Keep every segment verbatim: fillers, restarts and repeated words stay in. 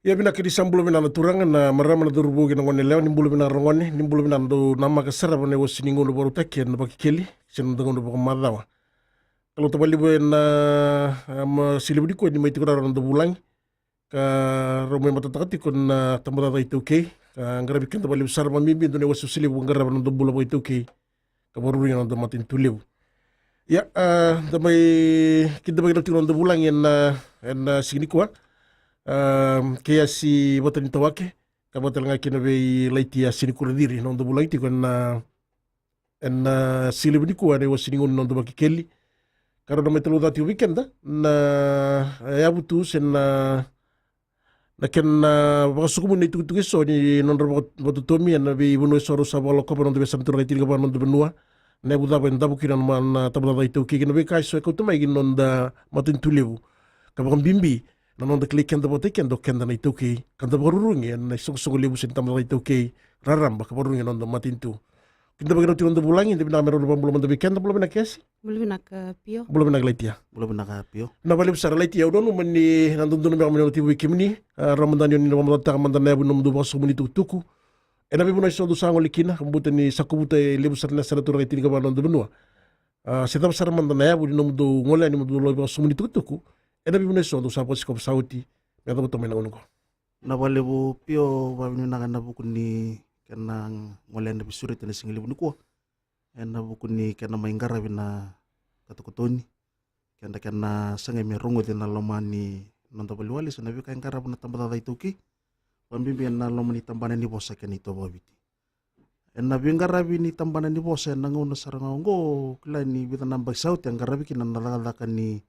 Ia vinaka, ni sa bula vinaka na turaga, na marama, na cauravou kei na gone yalewa, ni bula vinaka ragone, ni bula vinaka na dau namaka sara vei na iwase ni gauna vakarautaki ena Vakekeli se na noda gauna vakamacawa. Kalou vakalevu ena, a, ma, siga levu nikua ni mai tiko rawa na noda vulagi ka rau mai matataka tiko na tabacakacaka iTaukei, ka qaravi keda vakalevu sara, vakabibi e dua na iwase levu ka qarava na noda bula vakaitaukei ka vakarurugi na noda matanitu levu. Ia, a, da mai kidavaki tiko na noda vulagi ena, ena siga nikua. A, kei Asi Vatanitawake, ka vaka tale ga kina vei Laitia Sinikura Ciri, na noda vulagi tiko ena, ena siga levu nikua ena iwase ni gauna ni noda Vakekeli. Ka rau na mai talaucaka tiko vei keda na, e, yavu tu se na, na kena, a, vakasokumuni na itukutuku eso ni nodra vaka-, vakatotomi ena veivanua eso rau sa vakalakova na noda veiyasana turaga e tinikava na noda vanua. Na yavu cava e davo kina na ma-, na tabacakacaka iTaukei kei na veika eso e kauta mai ki na noda matanitu levu. Ka vakabibi na noda kilai keda vakataki keda o keda na iTaukei, ka da vakarurugi ena isoqosoqo levu se na tabacakacaka iTaukei raraba ka vakarurugi na noda matanitu. Kidavaki rau tiko na noda vulagi, da vinaka me rau na vakabula mada vei keda. Bula vinaka Asi. Bula vinaka Pio. Bula vinaka Laitia. Bula vinaka Pio. Vinaka vakalevu sara Laitia, au nanuma ni na dodonu me vaka mai na tekivu vei kemuni, a, rawa mada ni o ni na vakamacalataka mada na yavu ni nomudou vakasokumuni itukutuku ena veivanua eso dou sa gole kina, vakabauta ni sa kovuta e levu sara na yasana turaga e tinikava na noda vanua. A, se cava sara mada na yavu ni nomudou gole yani mo dou lai vakasokumuni itukutuku ena veivanua eso dou sa vakasikova sa oti, me yacova toka mai na gauna oqo. Vinaka vakalevu Pio, vakavinavinaka ena vuku ni kena gole yani na veisureti ena siga levu nikua, ena vuku ni kena mai qaravi na katokatoni, keda kena sagai me rogoci ena loma ni noda valiwali se na veika e qarava na tabacakacaka iTaukei, vakabibi ena loma ni tabana ni vosa kei na itovo vakaviti. Ena veiqaravi ni tabana ni vosa ena gauna sara ga oqo, kila ni vica na yabaki sa oti e qaravi kina na cakacaka ni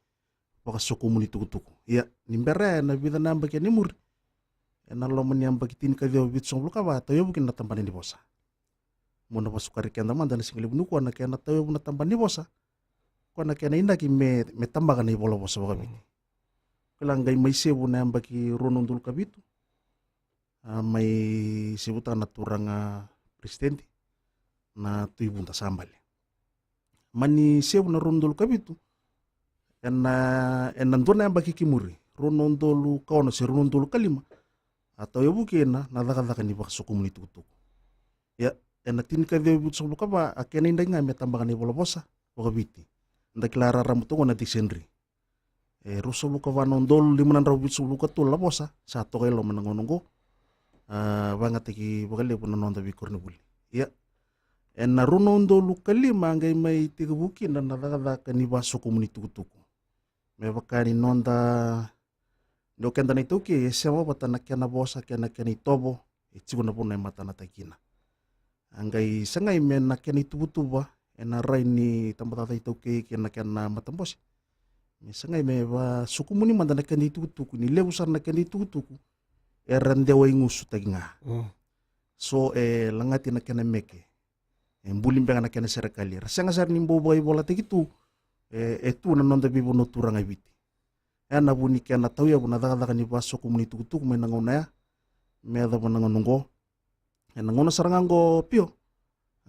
vakasokumuni tukutuku. Ia, ni bera ya ena vica na yabaki e muri, ena loma ni yabaki tinikaciwa vitusagavulu ka va, tauyavu kina na tabana ni vosa. Meu na vakasukai keda mada ena siga levu nikua na kena tauyavu na tabana ni vosa, koya na kena inaki me, me tabaka na ivola vosa vakaviti. Kila qai mai sevu na yabaki rua na udolu ka vitu, a, mai sevutaka na turaga peresitedi na Tui Vuda sa bale. Mani sevu na rua na udolu ka vitu, ena, ena dua na yabaki ki muri, rua na udolu ka ono se rua na udolu ka lima, a tauyavu kina na cakacaka ni vakasokumuni tukutuku. Ia, ena tinikaciwa vitusagavulu ka va, a kena inaki ga me tabaka na ivola vosa vakaviti. Da kila raraba tu qo na dictionary. E ruasagavulu ka va na udolu lima na drau vitusagavulu ka tolu na vosa sa toka e loma ena gauna oqo. A, vakayagataki vakalevu na noda veikoronivuli. Ia, ena rua na udolu ka lima a qai mai tekivu kina na cakacaka ni vakasokumuni tukutuku. Me vaka ni noda, ni o keda na iTaukei e sema vata na kena vosa kei na kena itovo e tiko na vanua e matanataki kina. A qai sagai me na kena ituvatuva ena rai ni tabacakacaka iTaukei kei na kena matabose, me sagai me vakasokumuni mada na kena itukutuku, ni levu sara na kena itukutuku era dewa igusutaki ga. Mm. So e lagati na kena meke, e buli beka na kena serekali, era sega sara ni bau vakaivolataki tu, e, e tu na noda veivanua turaga e Viti. Ena vu ni kena tauyavu na cakacaka ni vakasokumuni tukutuku mai na gauna ya me yacova na gauna oqo. Ena gauna sara ga oqo Pio,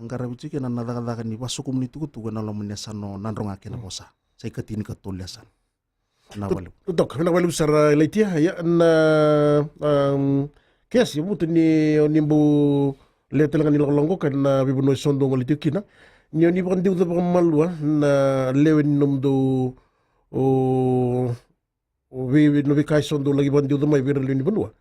a qaravi tiko kina na cakacaka ni vakasokumuni tukutuku ena loma ni yasana o Nadroga kei na vosa, sa ikatinikatolu na yasana. Vinaka vakalevu. Totoka, vinaka vakalevu sara Laitia. Ia, na, um, kei Asi, vutu ni, ni bau lewe tale ga ni lakolako ka na veivanua eso dou gole tiko kina, ni o ni vakadeuca vakamalua na lewe ni nomudou, o, o vei, vei, na veika eso dou laki vakadeuca mai vei ira na lewe ni vanua.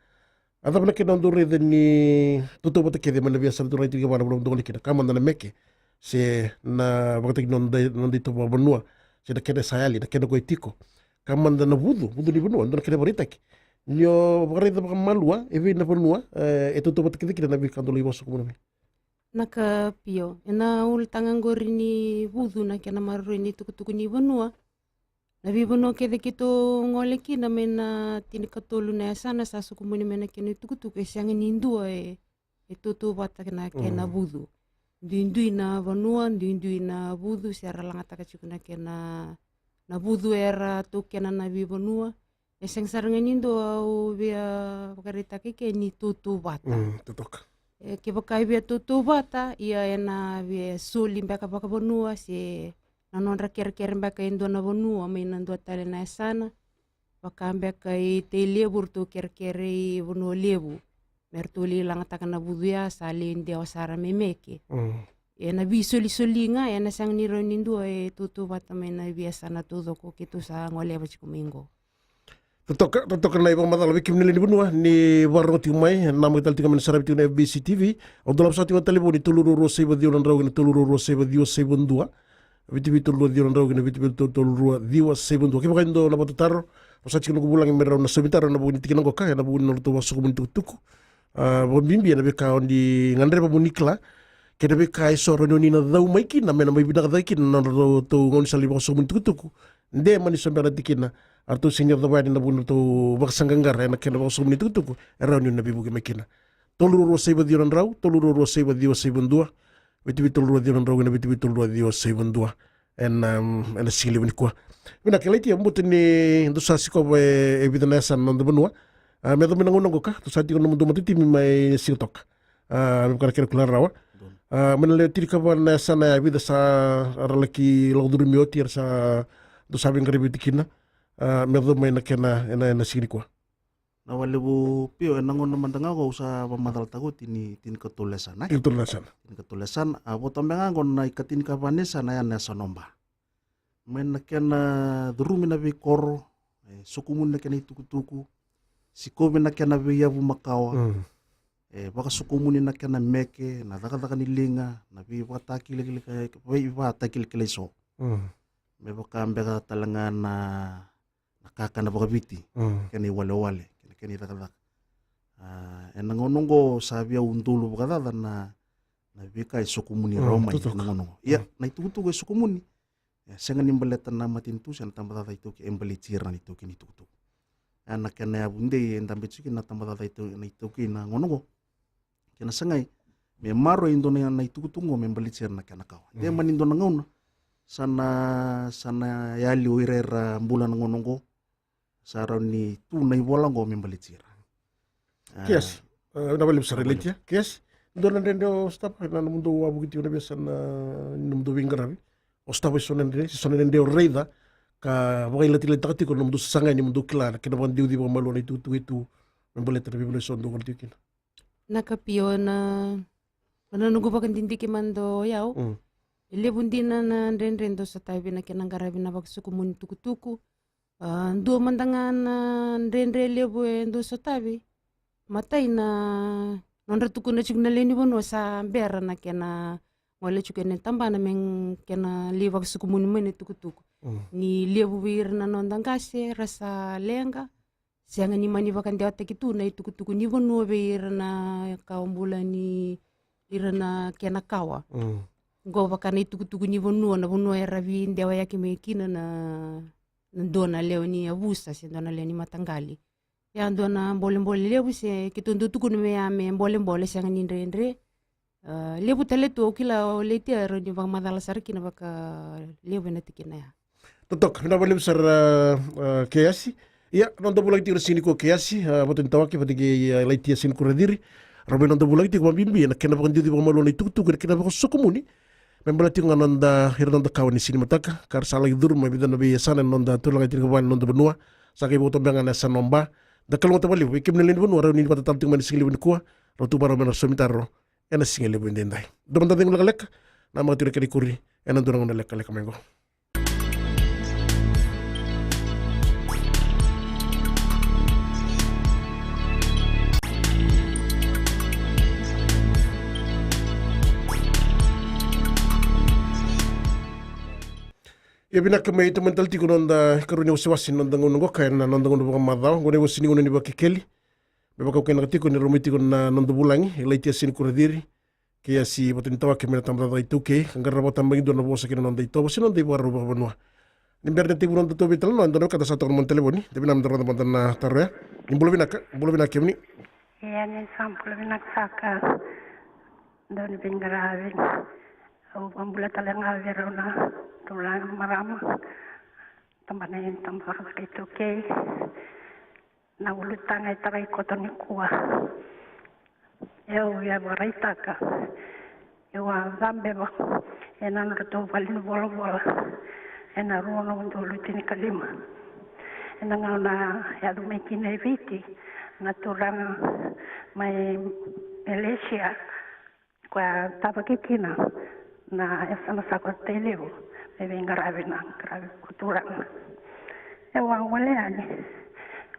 A cava na kena dou raica ni tautauvata kece mai na veiyasana turaga e tinikava na vanua dou gole kina, ka mada na meke se na vakataki noda, noda itovo vakavanua, se na kena sa yali, na kena ko e tiko, ka mada na vucu, vucu ni vanua, dua na kena ivakaraitaki. Ni o vakaraica vakamalua, e vei na vanua e, e tautauvata kece kina na veika dou lai vakasokumuni mai? Vinaka Pio, ena ulutaga oqori ni vucu, na kena maroroi ni tukutuku ni vanua, na veivanua kece keitou gole kina mai na tinikatolu na yasana sa sokumuni mai na kena itukutuku, e sega ni dua e, e tautauvata na kena vucu. Duidui na vanua, duidui na vucu, se ra lagataka tiko na kena, na vucu era taukena na veivanua. E sega sara ga ni dua au via vakaraitaka ke ni tautauvata. Mm, totoka. E, kevaka e via tautauvata, ia ena via soli beka vakavanua se na nodra kerekere beka e dua na vanua mai na dua tale na yasana. Vaka beka i Tailevu ratou kerekere i Vanua Levu me ratou lai lagataka na vucu ya, sa lai dewa sara me meke. Mm. Ena veisolisoli ga, ena sega ni rawa ni dua e tautauvata mai na veiyasana taucoko keitou sa goleva tiko mai qo. Totoka, totoka na ivakamacala vei kemuni na lewe ni vanua ni vakarorogo tiko mai, namaki tale tiko mai na saravi tiko na F B C T V. Au dolava sara tiko na talevoni tolu rua rua saiva ciwa na drau kei na tolu rua rua saiva ciwa saiva dua. Vitu vitu tolu rua ciwa na drau kei na vitu vitu tolu rua ciwa saiva dua. Kevaka e dua na vakatataro, au sa tiko noqu vulagi me rau na saumi taro ena vuku ni tikina qoka, ena vuku ni nodratou vakasokomuni tukutuku. A, vakabibi ena veika o ni gadreva mo ni kila, kei na veika eso rawa ni o ni na cau mai kina me na mai vinaka cake kina na nodratou gaunisala ni vakasokomuni tukutuku. De mani sobera na tikina, a ratou sega ni yacova yani ena vuku ni ratou vakasaqaqara ena kena vakasokomuni tukutuku, e rawa ni o ni na veivuke mai kina. Tolu rua rua saiva ciwa na drau, tolu rua rua saiva ciwa saiva dua, vitu vitu tolu rua ciwa na drau kei na vitu vitu tolu rua ciwa saiva dua. Ena, um, ena siga levu nikua. Vinaka, Laitia, buta ni dou sa sikova e, e vica na yasana na noda vanua. A, me yacova mai na gauna qoka, dou sa tiko na nomudou matatimi mai Sigatoka. A, me vaka na kena kula rawa. A, mai na lewe tinikava na yasana ya, e vica sa ra laki lako curumi oti, era sa, dou sa veiqaravi oti kina. A, me yacova mai na kena, ena, ena siga nikua. Na walevu Pio, ena gauna mada ga qo au sa vakamacalataka oti ni tinikatolu na yasana, e? Tinikatolu na yasana. Tinikatolu na yasana, a, vo tabe ga qo na ikatinikava ni yasana ya na yasana o Ba. Mai na kena curumi na veikoro, e, sokomuni na kena itukutuku, sikovi na kena veiyavu makawa, mm, e, vakasokomuni na kena meke, na cakacaka ni liga, na veivakatakilakila-, veivakatakilakila eso. Mm. Me vaka beka tale ga na na kakana vakaviti, mm, kena iwalewale, kena, kena icakacaka. A, ena gauna oqo sa via udolu vakacaca na, na veika e sokomuni, mm, rawa mai, totoka, ena gauna oqo. Ia, mm, na itukutuku e sokomuni, e sega ni baleta na matanitu se na tabacakacaka iTaukei, e baleti ira na itaukei ni itukutuku. Ena kena yavu dei e dabe tiko kina na tabacakacaka iTau-, na iTaukei na gauna oqo. Kena sagai me maroroi e dua na itukutuku qo me baleti ira na kena kawa. De, mm, mani dua na gauna sa na, sa na yali o ira era bula na gauna oqo, sa rawa ni tu na ivola oqo me baleti ira. A, Keasi, e, na valevu sara, na valevu, Laitia. Keasi, dua na dredre o sotava ena nomudou wavuki tiko na veiyasana ni nomudou veiqaravi? O sotava eso na dredre, eso na dredre o raica ka vakailatilati taka tiko na nomudou sasaga ni nomudou kila na kena vakadeuci vakamalua na itukutuku e tu me baleta na veivanua eso dou gole tiko kina? Na ka Pio, na, na noqu vakadidike mada o yau. Mm. E levu dina na dredre dau sotavi na kena qaravi na vakasokomuni tukutuku. A, dua mada ga na dredre levu e dau sotavi. Matai na nodra tukuna tiko na lewe ni vanua sa bera na kena gole tiko ena tabana me kena lai vakasokomuni mai na itukutuku. Mm. Ni levu vei ira na noda qase ra sa leqa. Sega ni mani vakadewataki tu na itukutuku ni vanua vei ira na kawa bula ni ira na kena kawa. Mm. Qo vaka na itukutuku ni vanua, na vanua era veidewayaki mai kina na, na dua na lewe ni yavusa se dua na lewe ni mataqali. Ia dua na bolebole levu se keitou dau tukuna me ya me bolebole, sega ni dredre. A, levu tale tu, au kila o Laitia e rawa ni vakamacala sara kina vakalevu ena tikina ya. Totoka, vinaka vakalevu sara, a, Keasi. Ia, noda vulagi tiko na siga nikua Keasi, a, Vatonitawake vata kei, a, Laitia Senikura Ciri. Rau mai noda vulagi tiko vakabibi ena kena vakadeuci vakamalua na itukutuku ena kena vakasokomuni me baleta tiko ga noda, ira noda kawa ni siga ni mataka ka ra sa laki curu mai vica na veiyasana ena noda turaga e tinikava ni noda vanua. Sa qai vakatobe ga na yasana o Ba. Da kalougata vakalevu vei kemuni na lewe ni vanua, rau ni vakatatalo tiko mai na siga levu nikua. Rau tu vakarau me na saumi taro ena siga levu edaidai. Dua mada na cegu lekaleka, namaka tiko na kena ikuri ena dua na gauna lekaleka mai qo. Ia vinaka, mai tomani tale tiko na noda ikarua ni wasewase ni noda gauna qoka ena noda gauna vakamacawa, qo na iwase ni gauna ni Vakekeli. Me vakaukainaka tiko ni rau mai tiko na noda vulagi, e Laitia Senikura Ciri, Keasi Vatonitawake mai na Tabacakacaka iTaukei, ka qara vakatabakidua na vosa kei na noda itovo se noda ivakarau vakavanua. Ni bera ni tekivu noda tou veitalanoa, e dua na wekada sa toka na mona talevoni, da vinaka meda rogoca mada na taro ya. Ni bula vinaka, bula vinaka kemuni. Ia ni sa bula vinaka saka, dau ni veiqaravi. Au vakabula tale ga vei rau na turaga, marama, tabana ni Tabacakacaka iTaukei. Na ulutaga e tarai koto nikua. Au via vakaraitaka, au a cabeva ena nodratou vale ni volavola ena rua na udolu tinikalima. Ena gauna e yaco mai kina e Viti na turaga mai Malaysia, koya tavaki kina na yasana sa koya Tailevu me veiqaravi na qaravi ko turaga. E wagole yani,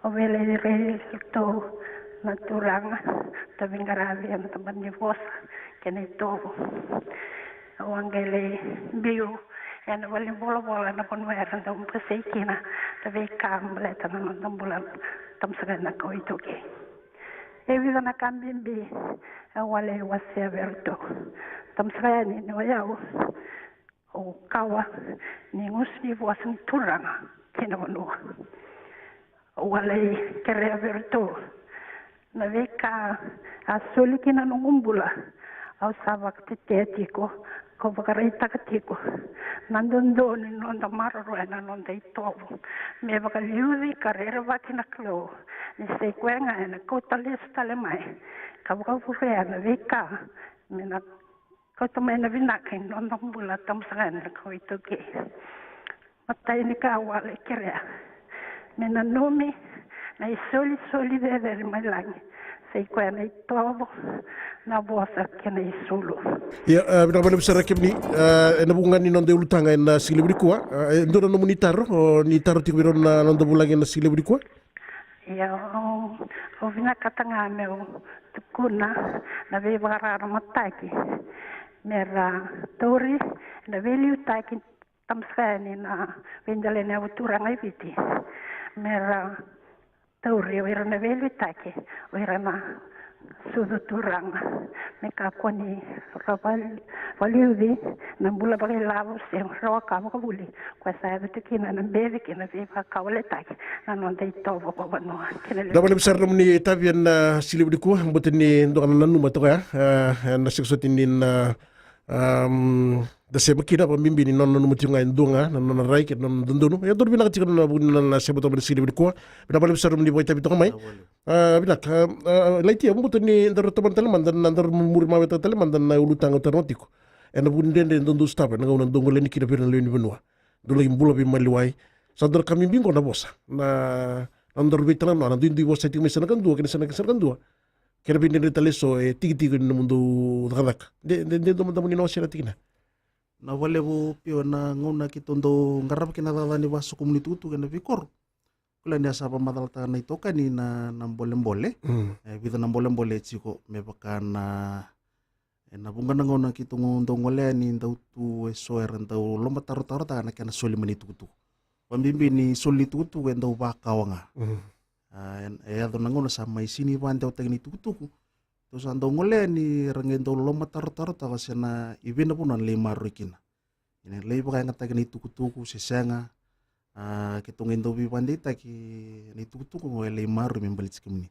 o veilailai iratou na turaga, ta veiqaravi ena tabana ni vosa kei na itovo. Au a qai lai biu ena valenivolavola ena vanua era dau basai kina, na veika baleta na noda bula, tamusaka na kawa iTaukei. E vica na ka bibi au a lai wasea vei iratou. Tamusaka yani ni o yau, au kawa ni gusu ni vosa ni turaga kei na vanua. Au a lai kerea vei iratou na veika a soli kina noqu bula. Au sa vakatetea tiko, kau vakaraitaka tiko na dodonu ni noda maroroya na noda itovo, me vakaliuci ka rerevaki na Kalou, ni sa i koya ga ena kauta lesu tale mai ka vakavurea na veika me na kauta mai na vinaka ena noda bula, tamusaka na kawa iTaukei. Matai ni ka au a lai kerea, me nanumi na isolisoli cecere mai lagi, sa i koya na itovo, na vosa kei na isulu. Ia, e, vinaka vakalevu sara kemuni, e, ena vuku ga ni noda ulutaga ena siga levu nikua, e, e dua na nomuni taro, o ni taro tiko vei rau na noda vulagi ena siga levu nikua? Ia, au, au vinakata ga meu tukuna na veivakararamataki me ra tauri na veiliutaki, tamusaka yani na veidelaniyavu turaga i Viti, me ra tauri o ira na veiliutaki, o ira na sucu turaga, me kakua ni ra val-, valiuci na bula vakailavo se rawa ka vakavuli, koya sa yaco tu kina na beci kei na veivakawaletaki na noda itovo vakavanua. Kena levu. Vinaka vakalevu sara nomuni itavi ena siga levu nikua, baleta ni dua ga na nanuma toka ya, e, ena siga soti ni na, am, da sema kina, vakabibi ni nona nanuma tiko ga e dua ga na nona rai kei na nona dodonu. Ia, donu vinaka tiko na vuna na sema toka mai na siga levu nikua. Vinaka vakalevu sara nomuni vakaitavi toka mai. A, vinaka, a, a, Laitia, baleta ni daru tomana tale mada, na daru muri mawetaka tale mada na ulutaga au taroga tiko. Ena vuku ni dredre dau dau sotava ena gauna dau gole yani kina vei ira na lewe ni vanua, dau laki bula veimaliwai. Sa dua na ka bibi qo na vosa, na, na nodaru veitalanoa, na duidui vosa e tiko mai yasana kadua kei na yasana, yasana kadua, kei na veidredre tale eso e tikitiki ni nomudou cakacaka. De, de, de dua mada mo ni na wasea na tikina. Na vakalevu Pio, na gauna keitou dau qarava kina na cakacaka ni vakasokumuni tukutuku ena veikoro, kila ni a sa vakamacalataka na itokani na, na bolebole. Mm. E vica na bolebole e tiko, me vaka na, ena vuqa na gauna keitou dau gole yani, dau tu eso era dau lomatarotarotaka na kena soli mai na itukutuku. Vakabibi ni soli ni tukutuku e dau vakawa ga. Mm. A, e, e yaco na gauna sa mai sega ni vakadewataki na itukutuku, tou sa dau gole yani, era qai dau lomatarotarotaka se na i vei na vanua na lai maroroi kina. Ia na lai vakayagataki na itukutuku se sega, a, keitou qai dau veivakadeitaki na itukutuku qo e lai maroroi me baleti kemuni.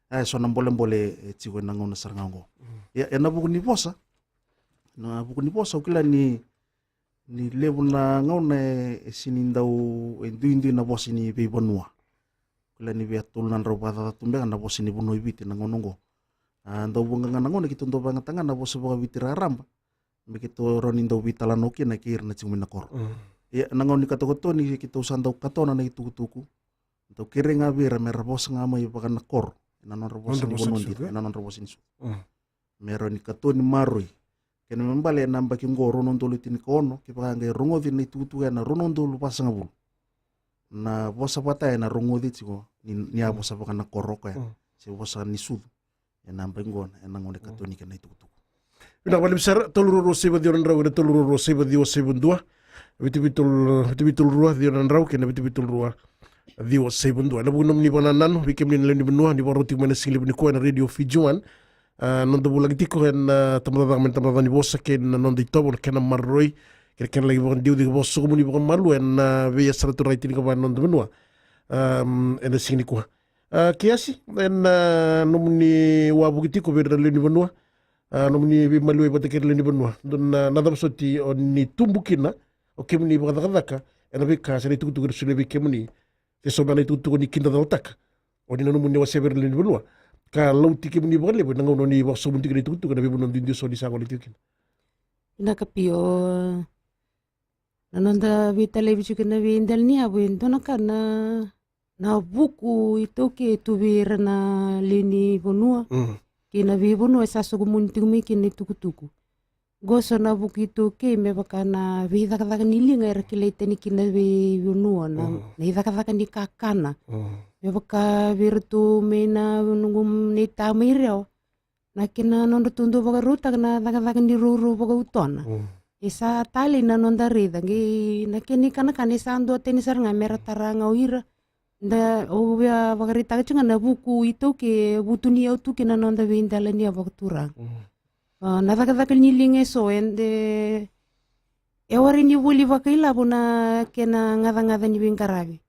A, e so na bolebole e tiko ena gauna sara ga oqo. Mm. Ia, ena vuku ni vosa, na vuku ni vosa, au kila ni, ni levu na gauna e, e sega ni dau, e duidui na vosa ni veivanua. Kila ni via tolu na drau vakacaca tu beka na vosa ni vanua i Viti na gauna oqo. A, dau vuqa ga na gauna keitou dau vakayagataka ga na vosa vakaviti raraba me keitou rawa ni dau veitalanoa kina kei ira na tiko mai na koro. Mm. Ia, na gauna ni katokatoni keitou sa dau katona na itukutuku, dau kerei ga vei ira me ra vosa ga mai vaka na koro, ena nodra vosa ni vanua dina, ena nodra vosa ni sucu. Mm. Me rawa ni katoni maroroi. Kena ibalebale ena yabaki oqo rua na udolu tinikaono, kevaka qai rogoci na itukutuku ena rua na udolu vasagavulu, na vosa vata ena rogoci tiko ni, ni a vosa vaka na koro o koya, mm, se vosa ni sucu. Ena yabaki oqo, ena gauna e katoni kina na itukutuku. Vinaka vakalevu sara, tolu rua rua saiva ciwa na drau, ena tolu rua rua saiva ciwa saiva dua. Vitu vitu tolu, vitu vitu tolu rua ciwa na drau kei na vitu vitu tolu rua ciwa saiva dua. Ena vuku ni nomuni vakanananu, vei kemuni na lewe ni vanua ni vakarau tiko mai na siga levu nikua ena Radio Fiji One. A, noda vulagi tiko ena, a, tabacakacaka mai na tabacakacaka ni vosa kei na noda itovo, na kena maroroi kei na kena laki vakadeuci ka vakasokumuni vakamalua ena, a, veiyasana turaga e tinikava ena noda vanua. Am, ena siga nikua. A, Kiasi, ena, a, nomuni wavoki tiko vei ira na lewe ni vanua, a, nomuni veimaliwai vata kei ira na lewe ni vanua, dua na, na cava soti o ni tubu kina, o kemuni vakacakacaka ena veika se na itukutuku era solia vei kemuni, se so na itukutuku ni kidacalataka o ni nanuma ni wasea vei ira na lewe ni vanua, ka lauti kemuni vakalevu ena gauna o ni vakasokumuni tiko na itukutuku ena veivanua duidui eso ni sa gole tiko kina? Vinaka Pio. Na noda veitalaivi tiko ena veidela ni yavu, e dua na ka na, na vuku iTaukei e tu vei ira na lewe ni vanua. Mm. Kei na veivanua e sa soqo muni tiko mai kina na itukutuku. Qo so na vuku iTaukei me vaka na veicakacaka ni liga era kilai tani kina veivanua na, mm, na icakacaka ni kakana. Mm. Me vaka vei iratou mai na noqu nei ta mai Rewa. Na kena nodratou dau vakarautaka na cakacaka ni rourou vakautona. Mm. E sa talei na noda raica, qai na kena ikanakana e sa dua tani sara ga me ra tara ga o ira. Da, au via vakaraitaka tiko ga na vuku iTaukei e vutuniyau tu kina na noda veidela ni yau vakaturaga. Mm. A, na cakacaka ni liga e so, e, e warai ni voli vakailavo na kena gacagaca ni veiqaravi.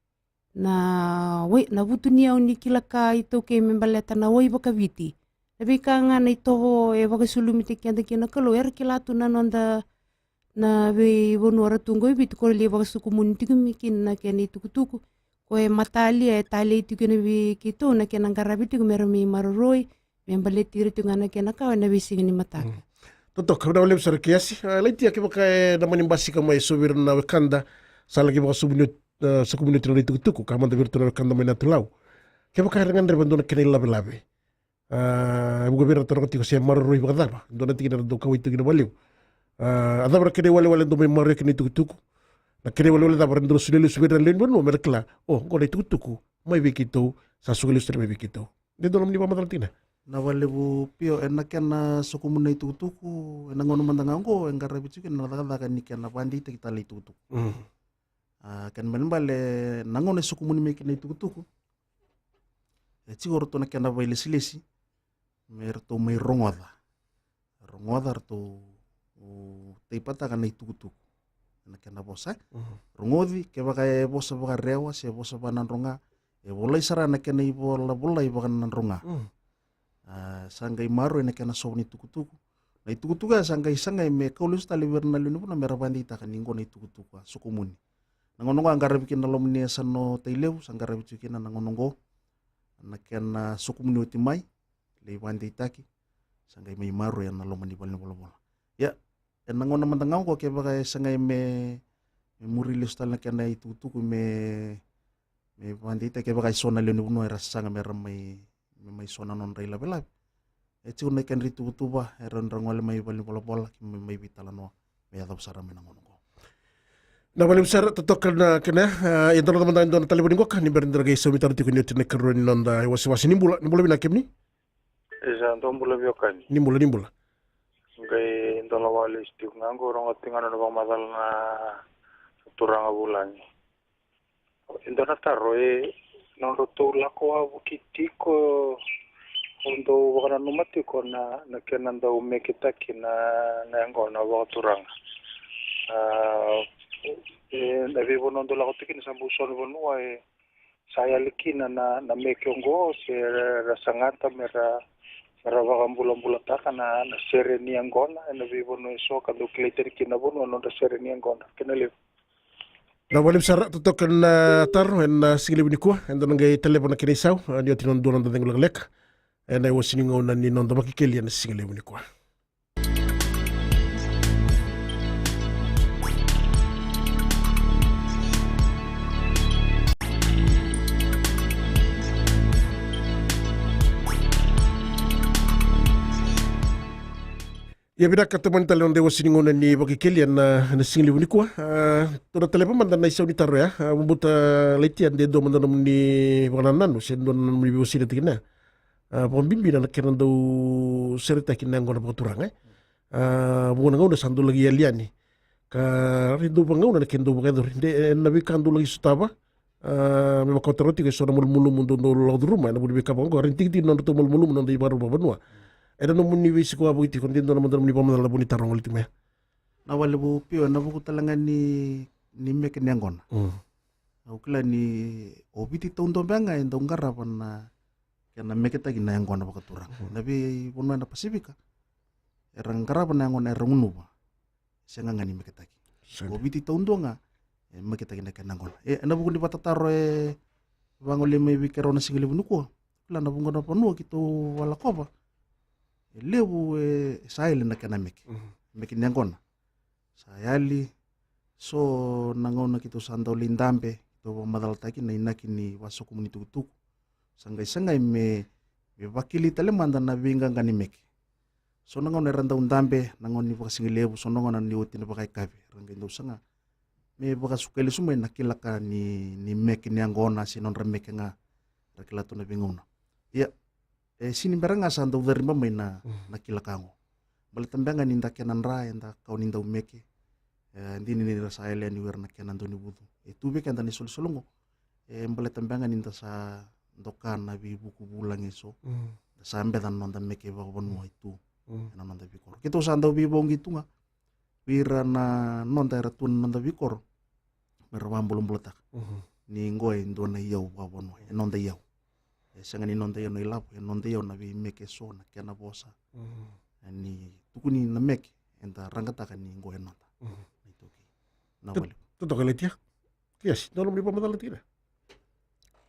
Na wai, na vutuniyau ni kila ka iTaukei me baleta na wai vakaviti. Na veika ga na itovo e vakasulumi tiko keda kina na Kalou, era kila tu na noda na veivanua ra tu qo i Viti, ko lai vakasokumuni tiko mai kina na kena itukutuku. Ko e matalia, e talei tiko kina vei keitou na kena qaravi tiko me ra mai maroroi, me baleti ira tiko ga na kena kawa ena veisiga ni mataka. Mm. Totoka, vinaka vakalevu sara Keiasi. A, Laitia, kevaka e na mani basika mai e so vei ira na wekada sa laki vakasokumuni oti, a, sokumuni oti na itukutuku, ka mada vei iratou na wekada mai Natu Lau. Kevaka era gadreva e dua na kena ilavelave. A, e vuqa vei ira ra taroga tiko se maroroi vakacava. Dua na tikina era dau kauwai tiko kina vakalevu. A, a cava na kena iwalewale dau mai maroroya kina na itukutuku? Na kena iwalewale cava era dau na solia lesu vei ira na lewe ni vanua me ra kila, o, qo na itukutuku mai vei keitou, sa suka lesu tale mai vei keitou. De dua nomuni vakamacala tikina? Vinaka vakalevu Pio, ena kena sokumuni na itukutuku, ena gauna mada ga oqo e qaravi tiko kina na cakacaka ni kena vakadeitaki tale na itukutuku. Mm. A, kena ibalebale na gauna e sokumuni mai kina na itukutuku, e tiko o ratou na kena vakailesilesi me ratou mai rogoca. Rogoca, ratou, u, teipataka na itukutuku. Na kena vosa, e? Mhm. Rogoci, kevaka e vosa vakarewa se vosa vakanadroga, e volai sara na kena ivolavola i vakanadroga. Mm. A, sa qai maroroi na kena sova ni tukutuku. Na itukutuku ya sa qai sagai me kau lesu tale vei ira na lewe ni vanua me ra vakadeitaka ni qo na itukutuku a sokumuni. Na gauna oqo a qaravi kina na loma ni yasana o Tailevu, sa qaravi tiko kina na gauna oqo na kena sokumuni oti mai, lai vakadeitaki, sa qai mai maroroi ena loma ni valenivolavola. Ia, ena gauna mada ga oqo kevaka e sagai me, me muri lesu tale na kena itukutuku me, me vakadeitaki, kevaka e so na lewe ni vanua era sasaga me ra mai, me mai so na nodra ilavelave. E tiko na kena ituvatuva, era dra gole mai valenivolavola, ke me mai veitalanoa, me yacova sara mai na gauna oqo. Vinaka vakalevu sara, totoka na kena, a, ia da rogoca mada e dua na talevoni qoka, ni bera ni da qai saumi tale tiko ni oti na ikarua ni noda iwasewase. Ni bula, ni bula vinaka kemuni. Isa, dou bula veiwekani. Ni bula, ni bula. Qai dola vakalesu tiko ga qo, rogoca tiko ga na nona vakamacala na turaga vulagi. E dua na taro, e, nodratou lako wavoki tiko, o dou vakananuma tiko na, na kena dau meketaki na, na yaqona vakaturaga. A, e, na veivanua dou lako tiko kina sa bau so na vanua, e, sa yali kina na, na meke oqo, se ra, ra sagata me ra, me ra vakabulabulataka na, na sere ni yaqona, ena veivanua e so ka dau kilai tani kina na vanua nodra sere ni yaqona. Kena levu. Vinaka vakalevu sara, totoka na taro ena siga levu nikua, eda na qai taleva na kena isau, a, ni oti na dua na noda cegu lekaleka ena iwase ni gauna ni noda Vakekeli ena siga levu nikua. Ia vinaka, tomani tale na noda iwase ni gauna ni Vakekeli ena, ena siga levu nikua. A, tou na taleva mada na isau ni taro ya. A, vabauta Laitia de dua mada nomuni vakanananu se dua na nomuni veiwasei na tikina ya. A, vakabibi na kena dau seretaki na yaqona vakaturaga, e. A, vuqa na gauna sa dau laki yali yani. Ka rairai dau vagauna na kena dau vakayacori. De, e, na veika dau laki sotava, a, me vakataro tiko e so na malumalumu dau, dau lako curuma ena vuku ni veika vaka oqo, rairai tikitiki na nodratou malumalumu na noda ivakarau vakavanua. Ena nomuni veisiko wavoki tiko, de dua na mada nomuni vakamacala na vu ni taro gole tiko mai. Vinaka vakalevu Pio, ena vuku tale ga ni, ni meke ni yaqona. Mm. Au kila ni o Viti taudua beka ga e dau qarava na kena meketaki na yaqona vakaturaga. Mm. Na veivanua ena Pasifika era qarava na yaqona era gunuva. Sega ga ni meketaki. Sega. O Viti taudua ga e meketaki na kena yaqona. E, ena vuku ni vakatataro e vagolei mai vei keirau na siga levu nikua. Kila na vuqa na vanua keitou vakalakova, e levu e sa yali na kena meke. Mhm. Meke ni yaqona. Sa yali, so na gauna keitou sa dau lai dabe, keitou vakamacalataki na inaki ni vasokumuni tukutuku. Sa qai sagai me, me vakili tale mada na veiqaqa ni meke. So na gauna era dau dabe na gauna ni vakasigalevu, so na gauna ni oti na vakaikavi, era qai dau saga me vakasuka lesu mai na kila ka ni, ni meke ni yaqona se nodra meke ga, ra kila tu na veigauna. Ia, e sini bera ga sa dau cariba mai na, na kila ka oqo. Baleta beka ni da kena dra, eda kau ni dau meke. E dina ni ra sa yali yani o ira na kena dau ni vucu. E tu vei keda na isolisoli oqo. E baleta beka ni da sa doka na veivuku vulagi eso. Da sa beca na noda meke vakavanua e tu ena noda veikoro. Keitou sa dau veivauqi tu ga vei ira na noda era tu na noda veikoro, me ra vakabulabulataka ni qo e dua na iyau vakavanua, e noda iyau. E sega ni noda iyau na ilavo, e noda iyau na veimeke eso, na kena vosa. E ni tukuni na meke, eda raqataka ni qo e noda. Na iTaukei. Na vale. Totoka Laitia. Kiasi, dua na nomuni vakamacalataki?